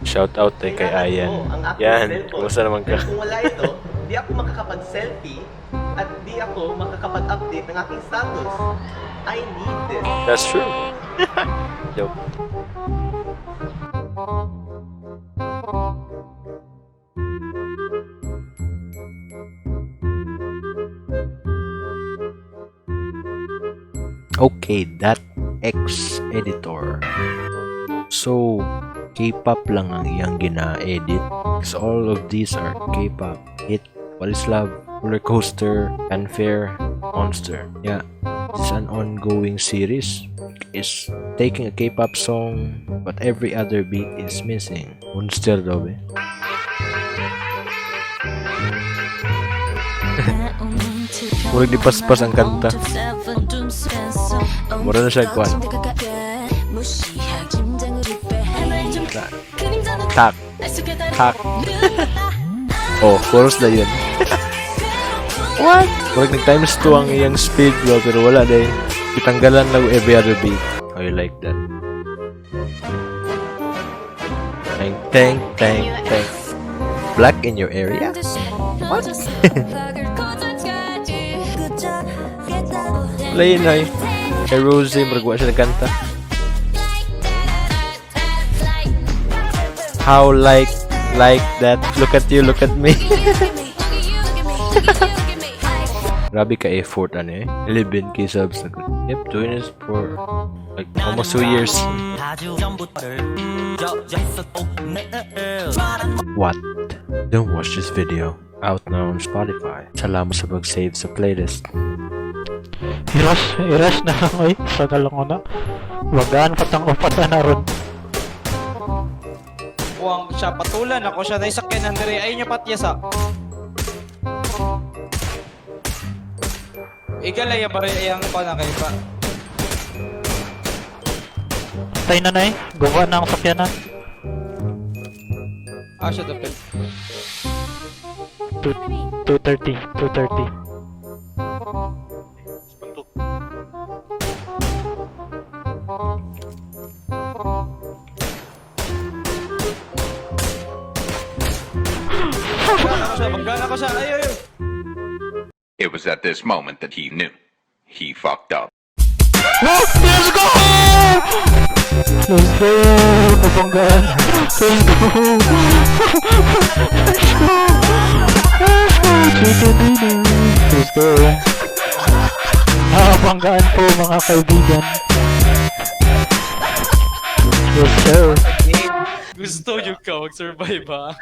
Shout out din kay Kailangan Ayan. ko ang aking Yan, cellphone. kumusta naman ka? Dahil kung wala ito, di ako makakapag-selfie at di ako makakapag-update ng aking status. I need this. That's true. Joke. Okay, that X editor. So, K-pop lang ang iyang gina-edit. Because all of these are K-pop. Hit, What is Love, Roller Coaster, Fanfare, Monster. Yeah, it's an ongoing series. It's taking a K-pop song, but every other beat is missing. Monster daw eh. Murag di paspas ang kanta. Mura na siya kwan. Tak. Tak. Oh, chorus na yun. What? Murag nag times 2 ang iyang speed bro, pero wala day. Itanggalan lang every other beat. How you like that? Tang, tang, tang, tang. Black in your area? What? Wala yun ay. Kay Rosie, murag wa siya nagkanta. How like that? Look at you, look at me. Grabe ka effort ano eh. 11K subs na good. Yep, doing this for like almost 2 years. What? Don't watch this video. Out now on Spotify. Salamat sa pag-save sa playlist. I-rush, i-rush na lang oy. Sagal lang na. Wagaan patang upat na ron. Kuwang siya patulan ako siya na sakyanan diri ay niya patyasa. Igalay ba rin iyang pa na kay pa. Patay na na eh. Gawa na ang sakyanan. Ah, siya dapit. 2:30, 2:30. Banggaan ako siya, banggaan ako siya. Ay, ay, ay. It was at this moment that he knew. He fucked up. No! Let's go! Let's go! Nabanggaan. Let's go! Let's go! Let's go! Chicken dinner! Let's go! Nakabanggaan po, mga kaibigan. Yes, sir. Gusto yung ka mag-survive ha.